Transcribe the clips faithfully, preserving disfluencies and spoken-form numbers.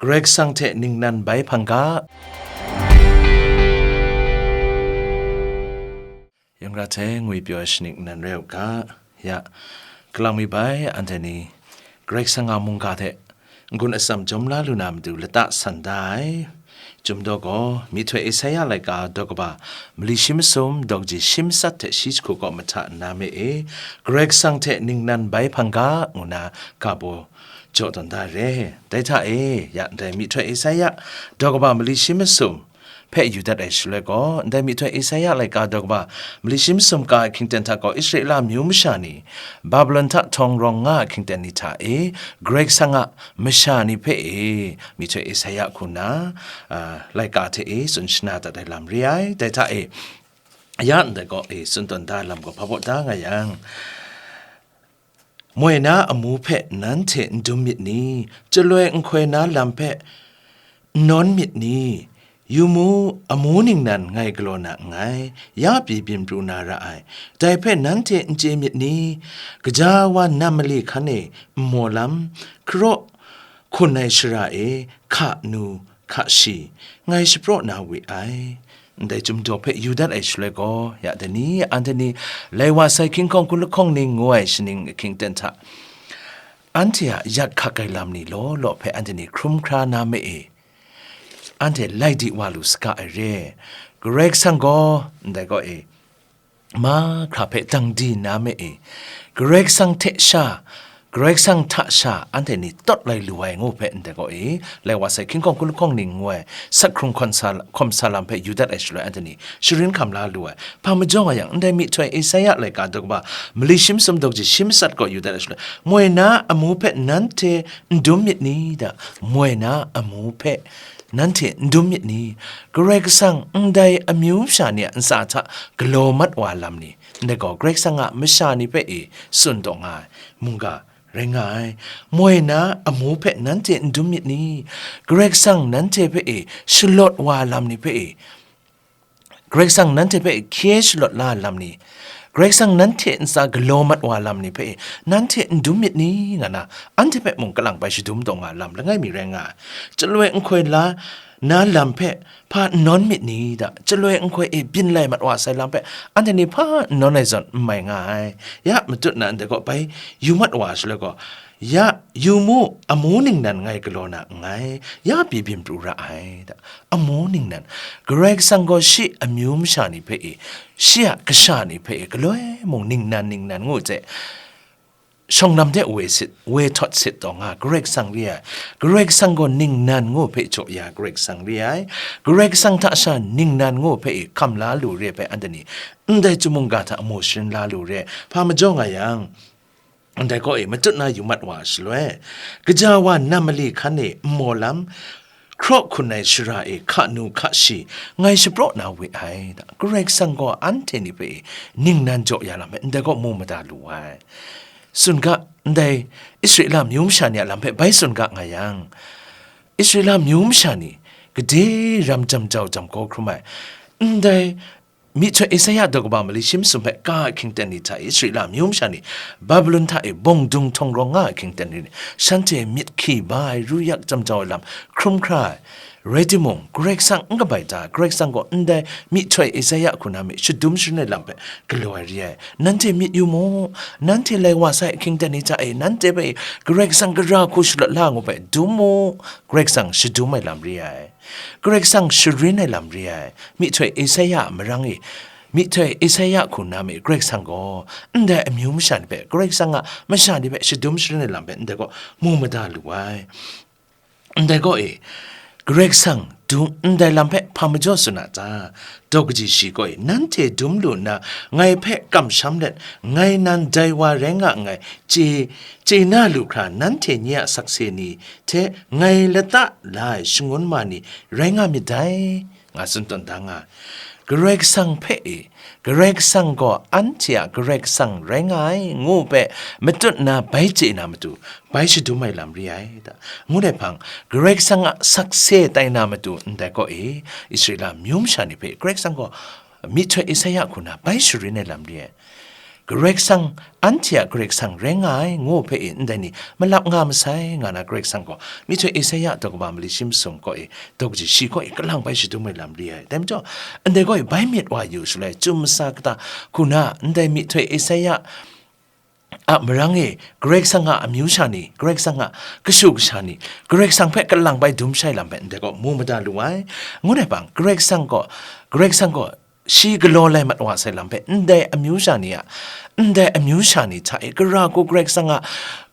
Karai Kasang hte ningnan bai hpang ga. Yawng ra hte ngwi pyaw ai shaning nan rai u ga, ya, kalang mi bai, anhte ni Karai Kasang a mungga hte n-gun atsam jawm la lu na matu lata san da ai. Chyum daw gaw, myihtoi Esaia laika daw kaba, mali shi masum, daw kaji shi masat hte shi jahku kaw mahta nna me e, Karai Kasang hte ningnan bai hpang ga, ngu na ga baw jaw tawn da re. Dai hta e, ya ndai myihtoi Esaia daw kaba mali shi masum hpe yu dat ai shaloi gaw, ndai myihtoi Esaia laika daw kaba mali shi masum ka ai hkying ten hta gaw Israela amyu masha ni, Babilon hta htawng rawng nga ai hkying ten ni hta e, Karai Kasang a masha ni hpe e, myihtoi Esaia hku nna, a, laika hte e tsun shana dat ai lam re ai. Dai hta e, ya ndai gaw e tsun tawn da ai lam gaw hpa baw da nga yang, moi na amu hpe nanhte n dum myit ni? Chyaloi nhkoi na lam hpe n nawn myit ni? Yu mu, amu ningnan ngai galaw na nngai, ya pyi byin pru na ra ai. Dai hpe nanhte n chye myit ni? Kaja wa nam mali hkan e nmaw lam, hkaraw hkun ai shara e hka nu hka shi, ngai shapraw na we ai. Ndai chyum daw hpe yu dat ai shaloi gaw, ya dai ni, anhte ni lai wa sai hkying hkawng hkun lahkawng ning ngu ai shaning ahkying ten hta, anhte a yat hkak ai lam ni law law hpe anhte ni hkrum hkra na me e, anhte lai di wa lu saga ai re. Karai Kasang gaw, ndai gaw e, mahkra hpe dang di na me e, Karai Kasang hte sha, Karai Kasang hta sha anhte ni tawt lai lu ai ngu hpe ndai gaw e, lai wa sai hkying hkawng hkun lahkawng ning ngu ai, sak hkrung hkawm sa, hkawm sa lam hpe yu dat ai shaloi anhte ni sharin hkam la lu ai. Hpa majaw nga yang, ndai myihtoi Esaia laika daw kaba mali shi masum daw kaji shi masat gaw yu dat ai shaloi, moi na amu hpe nanhte n dum myit ni da? Moi na amu hpe nanhte n dum myit ni? Karai Kasang ndai amyu masha ni a ntsa hta galaw mat wa lam ni, ndai gaw Karai Kasang a masha ni hpe e tsun taw nga ai mungga rai nga ai. Moi na amu hpe nanhte n dum myit ni? Karai Kasang nanhte hpe e shalawt wa lam ni hpe e, Karai Kasang nanhte hpe hkye shalawt la lam ni, Karai Kasang nanhte ntsa galaw mat wa lam ni hpe nanhte n dum myit ni? Nga na, anhte hpe mung kalang bai shadum taw nga lam langai mi rai nga ai. Chyaloi nhkoi la na lam hpe hpa n nawn myit ni da? Chyaloi nhkoi e byin lai mat wa sai lam hpe anhte ni hpa n nawn ai zawn n mai nga ai. Ya matut na ndai gaw bai yu mat wa shaloi gaw, ya, yu mu, amu ningnan ngai galaw na nngai, ya pyi byin pru ra ai da. Amu ningnan, Karai Kasang gaw shi amyu masha ni hpe e, shi a kasha ni hpe e, galoi mung ningnan ningnan ngu hte, shawng lam de woi sit, woi htawt sit taw nga Karai Kasang re ai. Karai Kasang gaw ningnan ngu hpe jaw ya Karai Kasang re ai. Karai Kasang hta sha ningnan ngu hpe e hkam la lu re ai hpe anhte ni ndai chyum mungga hta amu sharin la lu re ai. Hpa majaw nga yang, ndai gaw e matut na yu mat wa ai shaloi, kaja wa nam mali hkan e nmaw lam, hkaraw hkun ai shara e hka nu hka shi, ngai shapraw na we ai da. Karai Kasang gaw anhte ni hpe ningnan jaw ya lam hpe ndai gaw mu mada lu ai. Tsun ga, ndai Israela amyu masha ni a lam hpe bai tsun ga nga yang, Israela amyu masha ni gade ram jam jau jam gaw hkrum ai, ndai myihtoi Esaia daw kaba mali shi masum hpe ka ai hkying ten ni hta e Israela amyu masha ni Babilon hta e bawng dung htawng rawng nga ai hkying ten ni, shanhte myit hki ba ai, ru yak jam jau ai lam hkrum hkra ai. Rai timung, Karai Kasang n kabai da ai, Karai Kasang gaw ndai myihtoi Esaia hku na mi shadum sharin ai lam hpe galaw ai re ai. Nanhte myit yu mu, nanhte lai wa sai ahkying ten ni hta e, nanhte hpe Karai Kasang gara hku shalawt la ngu hpe dum mu, Karai Kasang shadum ai lam re ai. Karai Kasang sharin ai lam re ai. Myihtoi Esaia a marang e, myihtoi Esaia hku na mi Karai Kasang gaw, ndai amyu masha ni hpe, Karai Kasang a masha ni hpe shadum sharin ai lam hpe ndai gaw mu mada lu ai. Ndai gaw e, Karai Kasang dung ndai lam hpe hpa majaw tsun a ta? Daw kaji shi gaw e, nanhte dum lu nna, ngai hpe kamsham let, ngai nan dai wa rai nga nngai, chye, chye na lu hkra, nanhte nye a sakse ni hte ngai lata la ai shangun ma ni rai nga myit dai, nga tsun tawn da nga ai. Karai Kasang hpe e, Karai Kasang gaw anhte a Karai Kasang rai nga ai, ngu hpe matut na bai chye na matu, bai shadum ai lam re ai da. Ngu dai hpang, Karai Kasang a sakse tai na matu ndai gaw e, Israela amyu masha ni hpe Karai Kasang gaw myihtoi Esaia hku na bai sharin ai lam re ai. Karai Kasang, anhte a Karai Kasang rai nga ai, ngu hpe e, ndai ni malap nga masai, nga na Karai Kasang gaw, myihtoi Esaia daw kaba mali shi masum kaw e, daw kaji shi kaw e, kalang bai shadum ai lam re ai. Dai majaw, ndai gaw e bai myit wa yu shaloi, Chyum masa kata hku na, ndai myihtoi Esaia a marang e, Karai Kasang a amyu sha ni, Karai Kasang a kashu kasha ni, Karai Kasang hpe kalang bai dum shai lam hpe ndai gaw mu mada lu ai. Ngu ai hpang, Karai Kasang gaw, Karai Kasang gaw, shi galaw lai mat wa sai lam hpe, ndai amyu sha ni a, ndai amyu sha ni hta e, gara hku Karai Kasang a,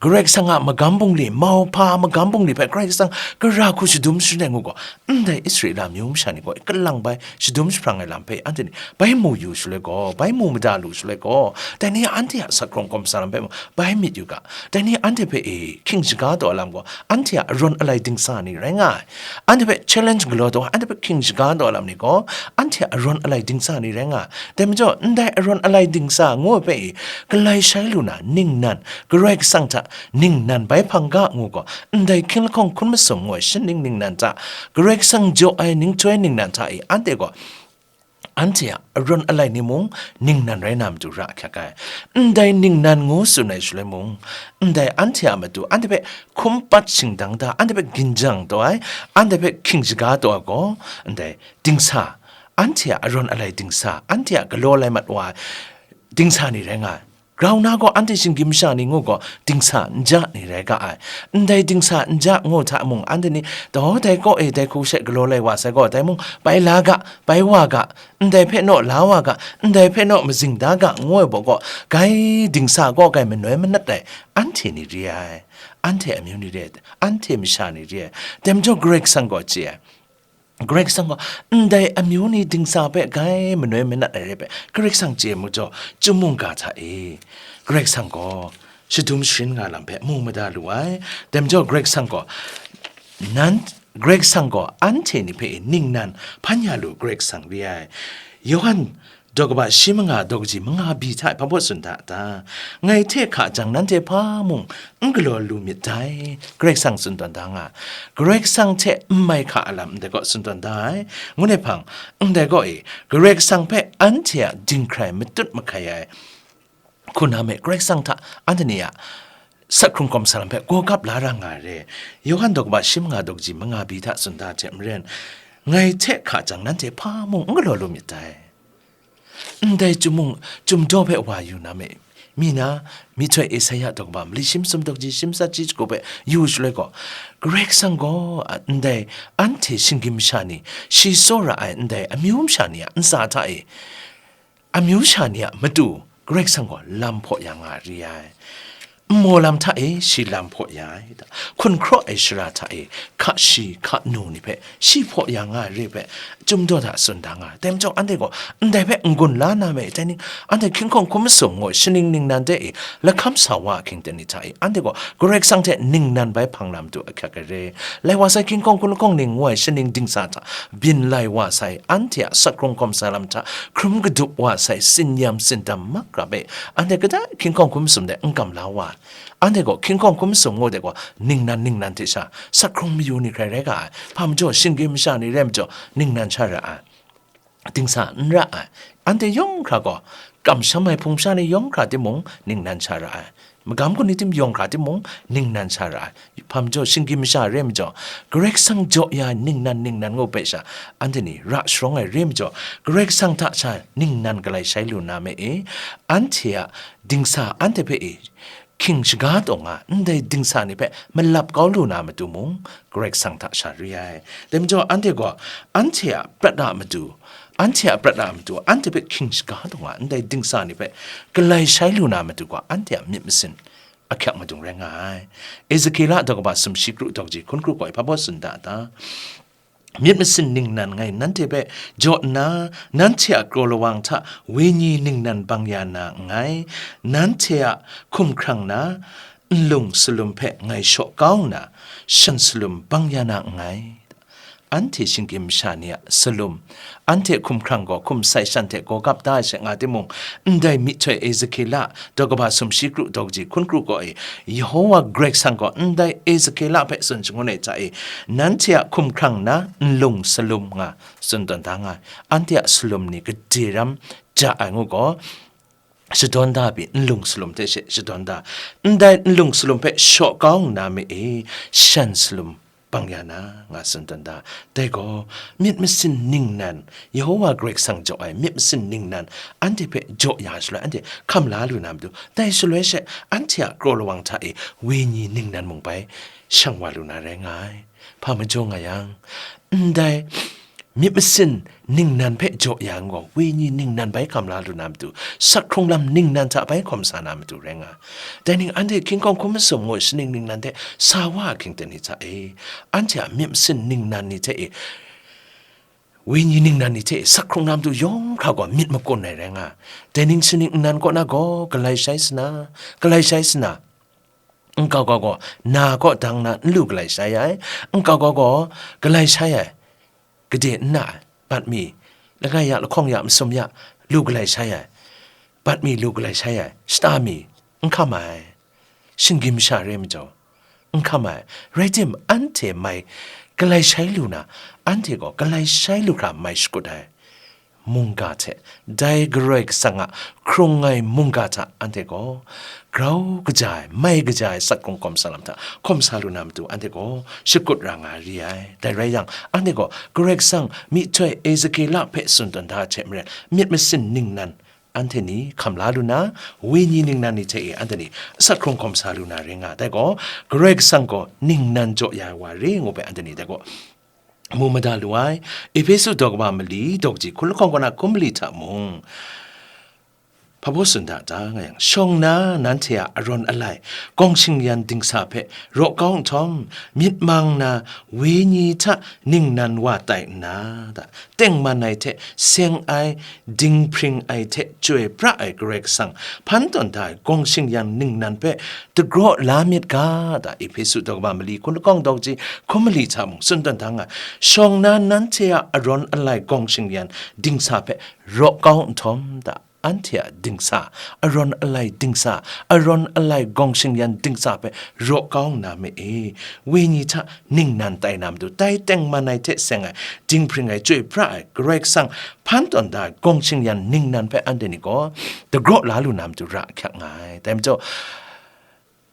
Karai Kasang a magam bungli, mauhpa magam bungli hpe Karai Kasang gara hku shadum sharin ai ngu gaw, ndai Israela amyu masha ni gaw, kalang bai shadum jahprang ai lam hpe, anhte ni bai mu yu shaloi gaw, bai mu mada lu shaloi gaw, dai ni anhte a asak hkrung hkawm sa lam hpe mung, bai myit yu ga, dai ni anhte hpe e hkying shaga taw ai lam gaw, anhte a arawn alai dingsa ni rai nga ai. Anhte hpe challenge galaw taw ai, anhte hpe hkying shaga taw ai lam ni gaw, anhte a arawn alai dingsa ni rai nga ai. Dai majaw, ndai arawn alai dingsa ngu ai hpe e, galai shai lu na ningnan, Karai Kasang hta ningnan bai hpang ga ngu gaw, ndai hkying lahkawng hkun masum ngu ai shaning ningnan hta, Karai Kasang jaw ai ninghtoi ningnan hta e, anhte gaw, anhte a arawn alai ni mung ningnan rai na matu ra ahkyak ai. Ndai ningnan ngu tsun ai shaloi mung, ndai anhte a matu, anhte hpe hkum pat shingdang da, anhte hpe ginjang taw ai, anhte hpe hkying shaga taw ai gaw, ndai dingsa, anhte a arawn alai dingsa, anhte a galaw lai mat wa ai dingsa ni rai nga ai. Grau na gaw, anhte shinggyim masha ni ngu gaw, dingsa n ja ni rai ga ai. Ndai dingsa n ja ngu hta mung, anhte ni, daw dai kaw e dai hku she galaw lai wa sai gaw, dai mung bai la ga, bai wa ga, ndai hpe naw la wa ga, ndai hpe naw mazing da ga, ngu ai baw gaw, gai dingsa gaw gai manoi manat ai, anhte ni re ai, anhte amyu ni re ai, anhte masha ni re ai, dai majaw Karai Kasang gaw chye ai. Karai Kasang gaw, ndai amyu ni dingsa hpe gai manoi manat ai re ai hpe, Karai Kasang chye mu jaw, Chyum mungga hta e, Karai Kasang gaw shadum sharin nga lam hpe mu mada lu ai. Dai majaw, Karai Kasang gaw, nan, Karai Kasang gaw anhte ni hpe ningnan hpan ya lu Karai Kasang re ai. Yawhan daw kaba shi manga daw kaji manga byi hta hpa baw tsun da ta? Ngai hte hka jang nanhte hpa mung n galaw lu myit dai, Karai Kasang tsun tawn da nga ai. Karai Kasang hte n mai hka a lam ndai gaw tsun tawn da ai. Ngu ai hpang, ndai gaw e, Karai Kasang hpe anhte a dinghkrai matut mahkai ai hku na me, Karai Kasang hta anhte ni a asak hkrung hkawm sa lam hpe gawgap la ra nga ai re. Yawhan daw kaba shi manga daw kaji manga byi hta tsun da hte maren, ngai hte hka jang nanhte hpa mung n galaw lu myit dai. Ndai chyum mung, chyum daw hpe wa yu na me, mi na, myihtoi Esaia daw kaba mali shi masum daw kaji shi masat shi shagu hpe yu shaloi gaw, Karai Kasang gaw, a, ndai anhte shinggyim masha ni, shi tsawra ai ndai amyu masha ni a ntsa hta e, amyu sha ni a matu, Karai Kasang gaw lam hpaw ya nga ai re ai. Nmaw lam hta e shi lam hpaw ya ai, hkun hkraw ai shara hta e hka shi hka nu ni hpe shi hpaw ya nga ai re ai hpe, Chyum daw hta tsun da nga ai. Dai majaw, anhte gaw ndai hpe n-gun la na me, dai ning, anhte hkying hkawng hkun masum ngu ai shaning ningnan de e lahkam sa wa ahkying ten ni hta e, anhte gaw Karai Kasang hte ningnan bai hpang na matu ahkyak ai re. Lai wa sai hkying hkawng hkun lahkawng ning ngu ai shaning dingsa hta byin lai wa sai, anhte a asak hkrung hkawm sa lam hta hkrum kadup wa sai, tsin-yam tsindam mak rap e, anhte kadai hkying hkawng hkun masum de n kam la wa ai. Anhte gaw hkying hkawng hkun masum ngu de gaw, ningnan ningnan hte sha, asak hkrung mayu ni hkrai rai ga ai. Hpa majaw, shinggyim masha ni rai majaw, ningnan sha ra ai, dingsa n ra ai. Anhte yawng hkra gaw, kamsham ai hpung sha ni yawng hkra timung, ningnan sha ra ai. Magam hku ni tim yawng hkra timung, ningnan sha ra ai. Hpa majaw, shinggyim masha rai majaw, Karai Kasang jaw ya ai ningnan ningnan ngu hpe sha, anhte ni ra sharawng ai re majaw, Karai Kasang hta sha ningnan galai shai lu na me e, anhte a dingsa anhte hpe e, hkying shaga taw nga, ndai dingsa ni hpe malap kau lu na matu mung, Karai Kasang hta sha re ai. Dai majaw, anhte gaw, anhte a prat a matu, anhte a prat a matu, anhte hpe hkying shaga taw nga, ndai dingsa ni hpe galai shai lu na matu gaw, anhte a myit masin ahkyak madung rai nga ai. Ezekiela daw kaba sumshi kru daw kaji hkun kru gaw, hpa baw tsun da ta? Myit masin ningnan ngai nanhte hpe jaw nna, nanhte a kraw lawang hta wenyi ningnan bang ya na nngai, nanhte a hkumhkrang na nlung salum hpe ngai shaw kau nna, shan salum bang ya na nngai. Anhte shinggyim masha ni a salum, anhte hkumhkrang gaw hkum sai shan hte gawgap da ai she nga timung, ndai myihtoi Ezekiela daw kaba sumshi kru daw kaji hkun kru gaw e, Yehowa Karai Kasang gaw ndai Ezekiela hpe tsun shangun ai hta e, nanhte a hkumhkrang na nlung salum nga tsun tawn da nga ai, anhte a salum ni gade ram ja ai ngu gaw, shadawn da pyi, nlung salum hte she shadawn da, ndai nlung salum hpe shaw kau nna mi e, shan salum bang ya na, nga tsun tawn da. Dai gaw, myit masin ningnan, Yehowa Karai Kasang jaw ai myit masin ningnan, anhte hpe jaw ya shaloi, anhte hkam la lu na matu, dai shaloi she, anhte a kraw lawang hta e, wenyi ningnan mung bai shang wa lu na rai nga ai. Hpa majaw nga yang, ndai myit masin ningnan hpe jaw ya ai gaw, wenyi ningnan bai hkam la lu na matu, sak hkrung lam ningnan hta bai hkawm sa na matu rai nga. Dai ning anhte hkying hkawng hkum masum ngu ai shaning ningnan hte sa wa ahkying ten ni hta e, anhte a myit masin ningnan ni hte e, wenyi ningnan ni hte e, sak hkrung lam tu yawng hkra gaw myit makun ai rai nga. Dai ning shaning ningnan kaw na gaw, galai shai sana, galai shai sana, nkau gaw gaw, na kaw dang na n lu galai shai ai, nkau gaw gaw, galai shai ai, gade n na ai, bat mi, langai ya, lahkawng ya, masum ya, lu galai shai ai, bat mi lu galai shai ai, shata mi, n hkam ai, shinggyim masha re ai majaw, n hkam ai, rai tim, anhte mai galai shai lu na, anhte gaw galai shai lu hkra mai shakut ai. Mungga hte, dai Karai Kasang a hkrung ai mungga hta anhte gaw grau kaja ai, mai kaja ai sak hkrung hkawm sa lam hta hkawm sa lu na matu anhte gaw shakut ra nga ri ai. Dai rai yang, anhte gaw Karai Kasang myihtoi Ezekiela hpe tsun tawn da ai hte maren, myit masin ningnan anhte ni hkam la lu na, wenyi ningnan ni hte e anhte ni sak hkrung hkawm sa lu na rai nga ai. Dai gaw, Karai Kasang gaw ningnan jaw ya ai wa re ngu hpe anhte ni dai gaw mu mada lu ai. Ehpesu daw kaba mali, daw kaji hkun lahkawng kaw na hkun mali hta mung, hpa baw tsun da ta nga yang, shawng na nanhte a arawn alai, gawng shingyan dingsa hpe raw kau nhtawm, myit mang na wenyi hta ningnan wa tai nna, da, tengman ai hte seng ai, dinghpring ai hte chyoi pra ai Karai Kasang hpan tawn da ai gawng shingyan ningnan hpe dagraw la myit ga, da, Ehpesu daw kaba mali hkun lahkawng daw kaji hkun mali hta mung tsun tawn da nga, shawng na nanhte a arawn alai gawng shingyan dingsa hpe raw kau nhtawm, da, anhte a dingsa, arawn alai dingsa, arawn alai gawng shingyan dingsa hpe raw kau nna mi e, wenyi hta ningnan tai na matu, tai tengman ai hte seng ai, dinghpring ai, chyoi pra ai, Karai Kasang hpan tawn da ai gawng shingyan ningnan hpe anhte ni gaw dagraw la lu na matu ra ahkyak nga ai. Dai majaw,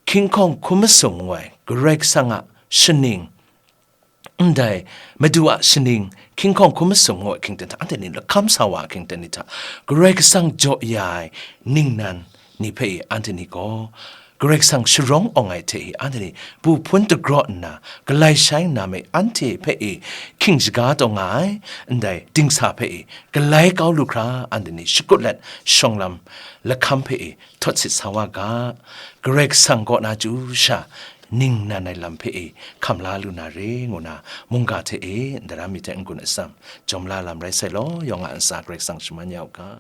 hkying hkawng hkum masum ngu ai Karai Kasang a shaning, ndai Madu a shaning, hkying hkawng hkum masum ngu ai hkying ten hta, anhte ni lahkam sa wa ai hkying ten ni hta, Karai Kasang jaw ya ai ningnan ni hpe e anhte ni gaw, Karai Kasang sharawng awng ai hte e anhte ni bu hpun dagraw nna, galai shai nna me anhte hpe e hkying shaga taw nga ai, ndai dingsa hpe e galai kau lu hkra anhte ni shakut let shawng lam lahkam hpe e htawt sit sa wa ga, Karai Kasang kaw na chyu sha ningnan ai lam hpe e hkam la lu na re ngu na, mungga hte e ndaram mi hte n-gun atsam, jawm la lam rai sai law, yawng a ntsa Karai Kasang shaman ya u ga.